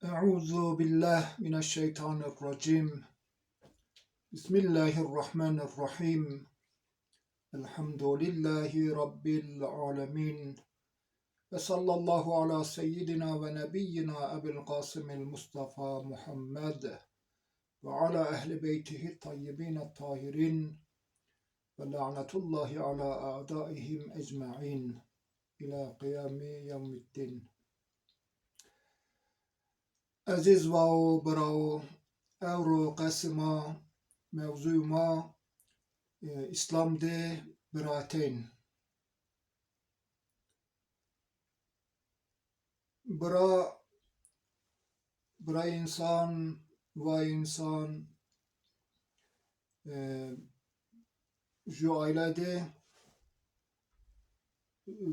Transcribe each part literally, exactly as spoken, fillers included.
أعوذ بالله من الشيطان الرجيم. بسم الله الرحمن الرحيم. الحمد لله رب العالمين. وصلى الله على سيدنا ونبينا أبي القاسم المصطفى محمد وعلى أهل بيته الطيبين الطاهرين ولعنة الله على أعدائهم أجمعين إلى قيام يوم الدين. Ezîz vao, birao, ewro qesê ma, mewzûyê ma, e, Îslam de birateyn. Bira, bira însan, va însan, e, ju aîle de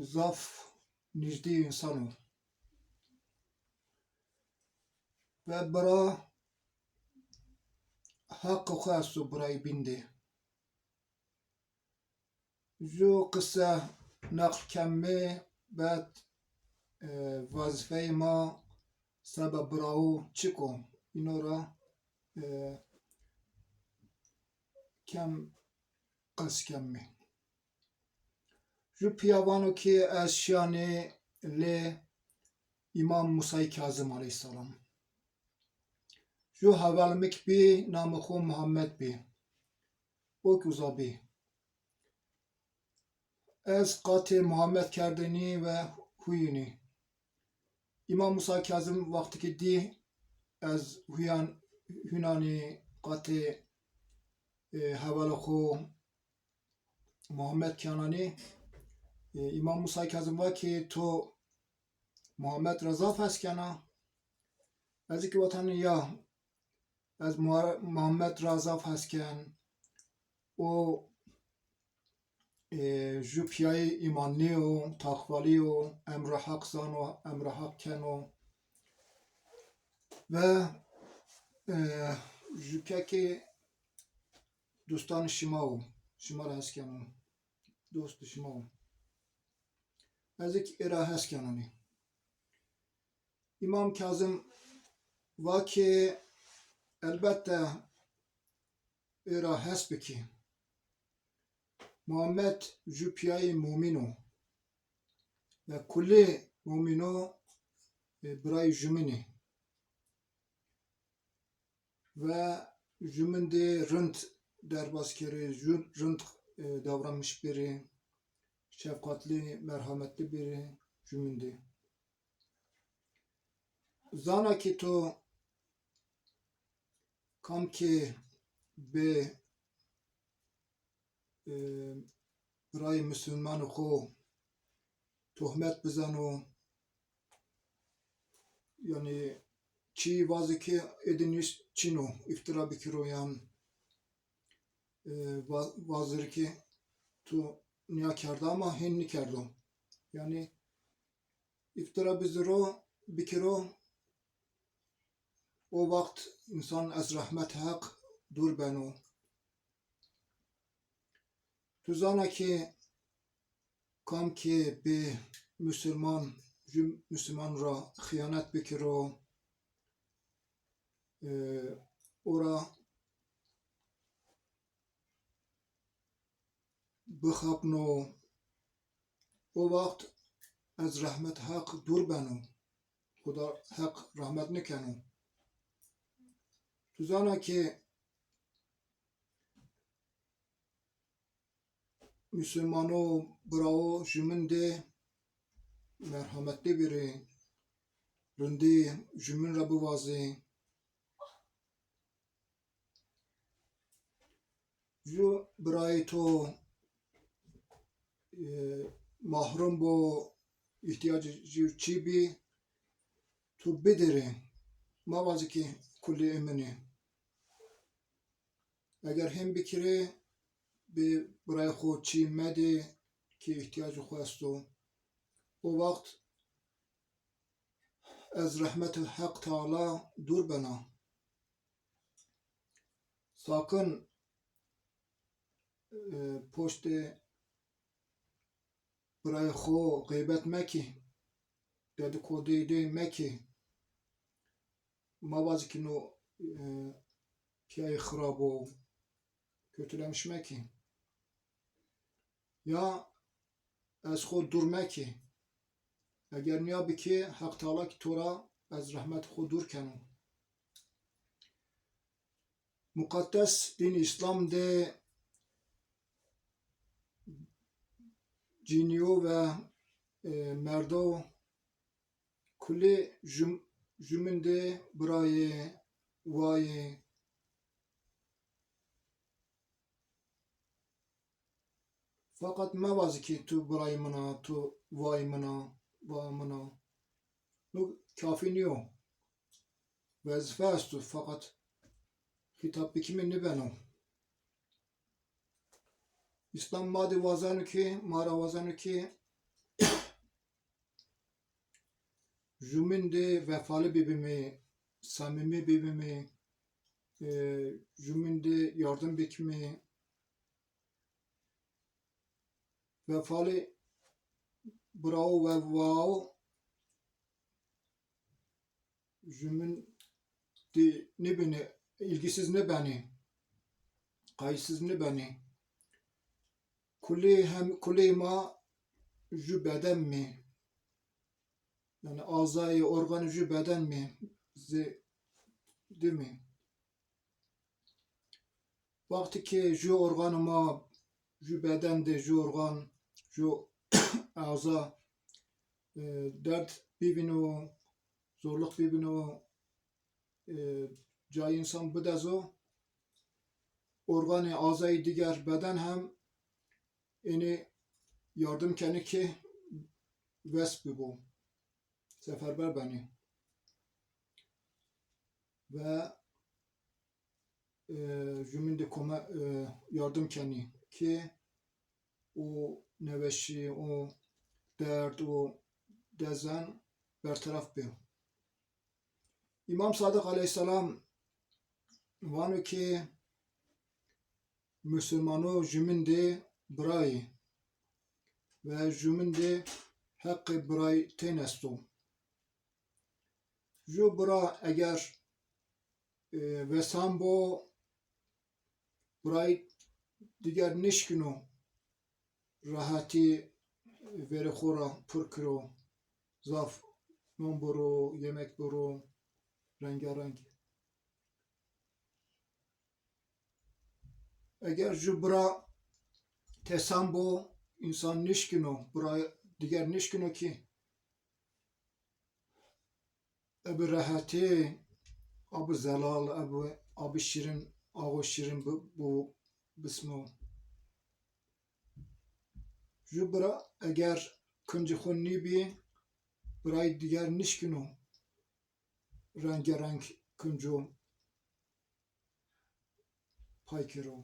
zaf nîzdî însan o. Ve bira heqê xo esto birayê bîn de. Ju qise neql kemî, bed, e, vazîfeyê ma seba birao çik o? Îno ra, e, kem qes kemî. Ju pîya vano ki ez şîyanî lê Îmam Musay Kazim aleyhîsselam. Ju heval mi ki bî, namê xo Muhammed bî. O ki uza bî. Ez qatê Muhammed kerdênî ve huyînî. Îmam Musa Kazim wextî ki dî ez huyan, hunanî qatê, e, hevalê xo Muhammed kîyananî, e, Îmam Musa Kazim va ki to Muhammed ra zaf hes kena? Ez ki vatanî ya, ez Muha-, Muhammed ra zaf hes ken. O, e, ju pîyayê îmanlî yo, taqvalî yo, emra Heq zano, emra Heq keno. Ve, e, ju pîya ki dostanê şima o, şima ra hes keno, dostê şima o. Ez ki ê ra hes kenanî. Îmam Kazim va ki elbette ê ra hes bikî. Muhammed ju pîyayê mumîn o. Ve kulî mumîno, e, birayê jumîn ê. Ve jumîn de rind derbas kerê, ju-, rind, e, davranmış bêrê, şefqatlî, merhametlî bêrê jumîn de. Zana ki to kam ki bê, e, birayê musulmanê xo tohmet bizano, yanî çî vazê ki êdî nîş çin o, îftira bikiro yan, e, va-, vazir ki to nîya kerda ama hên nîkerdo. Yanî îftira biziro, bikiro, o wext însan ez rehmet Heq dûr beno. Tu zana ki kam ki bê musulman, ju musulman ra xîyanet bikiro, e, o ra bixapno, o wext ez rehmet Heq dûr beno. Xuda Heq rehmet nêkeno. Tu zana ki musulmano, birao, jumîn de merhametlî bêrê, rindî jumîn ra bivazê. Ju birayê to, e, mahrum bo, îhtîyacê jû çî bî, tu bidirê. Mavazî ki kulî ê min ê. Eger hên bikirê, bi birayê xo çî medê ki îhtîyacê xo esto. O wext ez rehmetê Heq Teala dûr bena. Sakin, e, poştê birayê xo xeybet mekî, dedikodeyê dey mekî. ma vazî ki no, e, pîyayê xirab o, kötülemiş mekî. Ya ez xo dûr mekî. Eger nîya bikî, Heq Teala ki to ra ez rehmet xo dûr keno. Muqeddes dîn Îslam de cînîyo ve, e, merdo kulî jum-, jumindê, birayê, wayê. Feqet mevazî ki tu birayê min a, tu wayê min a, waya min a. No kafî nîyo. Wezife esto, feqet xîtab bikimî nîbeno. Îslam ma de wazeno ki, ma ra wazeno ki jumîn de vefalî bibimî, semîmî bibimî, e, jumîn de yardim bikimî. Vefalî birao ve wao jumîn de nêbînî, îlgîsiz nêbenî, qayîtsiz nêbenî. Kulî hem, kulî ma ju beden mî, yanî azayê, organê ju beden mî zî dimî. Wextî ki ju organê ma, ju beden de ju organ, ju aza, e, derd bivîno, zorluk bivîno, e, cayê însan bidezo, organê, azayê diger, beden hem ênî yardim kenî ki wes bibo, seferber benî. Ve, e, jumîn de kome-, e, yardim kenî ki o neweşî, o derd, o dezen berteref bê. Îmam Sadiq aleyhîsselam vano ki musulmano jumîn de birayî ve jumîn de heqê birayîtên esto. Ju bira eger, e, wesan bo, birayî diger nişkîno rehetî verê xo ra pir kiro, zaf non biro, yemek biro, rengareng. Eger ju bira tesan bo, însan nişkîno, bira diger nişkîno ki ebi rehetî, abi zelal, abi, abi şîrin, axo şîrin bi-, bu bismo. Ju bira eger kincê xo nîbî, birayê diger nişkîno rengereng kinco pay kero.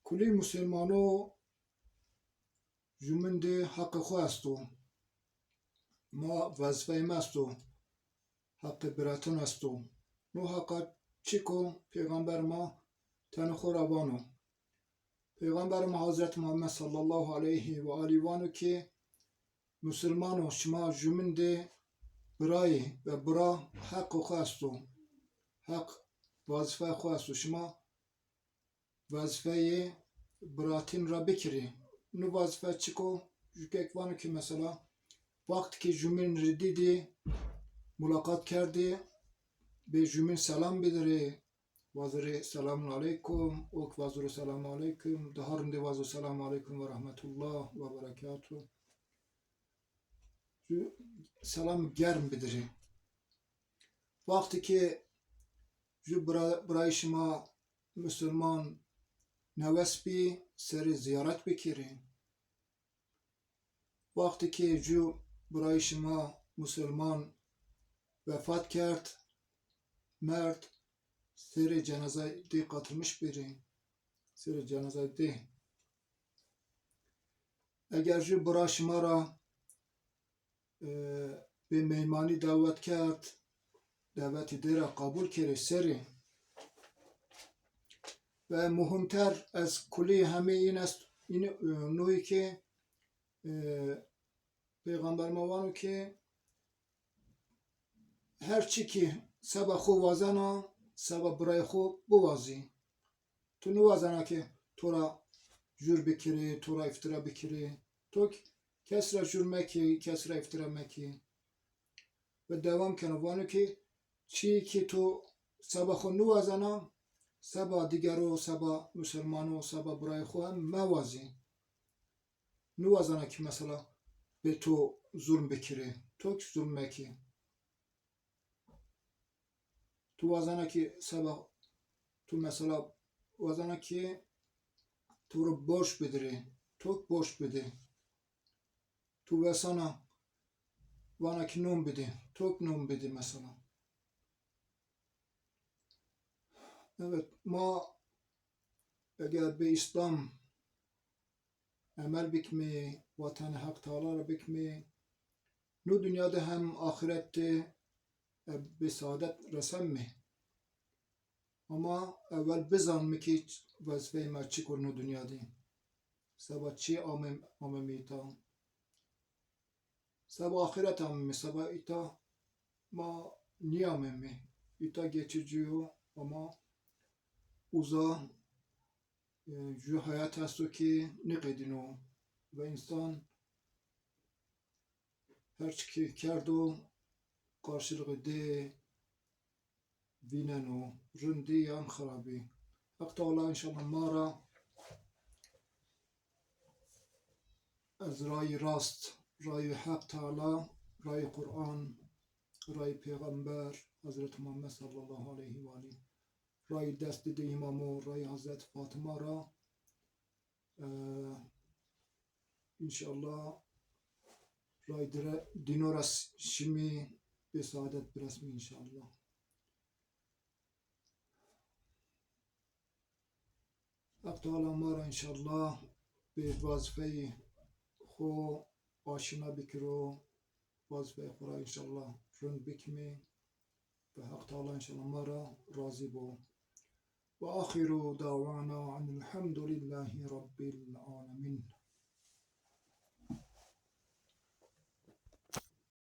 Kulî musulmano jumîn de heqê xo esto. Ma wezîfeyê ma esto. Heqê biratin esto. No heqa çik o, Peyxamber ma tenê xo ra vano. Peyxamber ma Hazret Muhammed sallallahu aleyhi ve alî vano ki, musulmano, şima jumîn de birayî ve bira heqê xo esto. Heq, wezîfeyê xo esto. Şima wezîfeyê biratîn ra bikirî. No wezîfe çik o? Ju kek vano ki mesela, wext ki jumîn rê dîdî, mulaqat kerdî, bê jumîn selam bidirî, wazirê selamun aleykum, o ki waziro selamun aleykum, daha rindê wazo selamun aleykum ve rahmetullah ve berekatuh. Ju selam germ bidirî. Wextî ki ju bira-, birayê şima musulman newes bî, serê ziyaret bikirî. Wextî ki ju birayê şima musulman vefat kerd, merd, serê cenazay dê qatilmiş bêrî, serê cenazay dê. Eger ju bira şima ra, e, bê meymanî dawet kerd, dawetî dê ra qabul kerê, serê. Ve muhimter ez kulî hemî în est, în, e, noyî ki E, Peyxamber ma vano ki her çi ki seba xo wazena, seba birayê xo biwazî. Tu niwazena ki to ra jûr bikirê, to ra îftira bikirê. To kes ra jûr mekê, kes ra îftira mekê. Ve dewam keno, vano ki çî ki to seba xo niwazena, seba digero, seba musulmano, seba birayê xo hem mewazî. Niwazena ki mesela bê to zulm bikirê. To ki zulm mekê. Tu wazena ki seba, tu mesela wazena ki to ro borc bidirê. To ki borc bidê. Tu wesana, vana ki non bidê. To ki non bidê mesela. Evet, ma eger bi Îslam emel bikmê, watenê Heq Teala ra bikmê, no dinya de hem axiret de, e, bi saadet resenmê. Ama ewel bizanmê ki wezîfeyê ma çik o no dinya de. Seba çi amem-, amemê îta. Seba axiret amemê, seba îta ma nîyamemê. Îta geçici yo, ama uza, e, ju heyat esto ki nîqedîno ve însan her çi ki kerdo qarşılığı dê vîneno, rindî yan xirabî. Heq Teala înşallah ma ra ez rayî rast, rayî Heq Teala, rayî Quran, rayî Peyxamber Hezret Muhammed sallallahu aleyhi ve alî, rayî dest didê îmamo, rayî Hezret Fatima ra, e, înşallah rayî dire-, dîno ra s-, şimî bê saadet biresmî înşallah. Heq Teala ma ra înşallah bi wazîfeyê xo aşina bikiro, wazîfeyê xo ra înşallah rind bikimê ve Heq Teala înşallah ma ra razî bo. Ve axiru dawana enil hemdulillahî rabbil alemîn.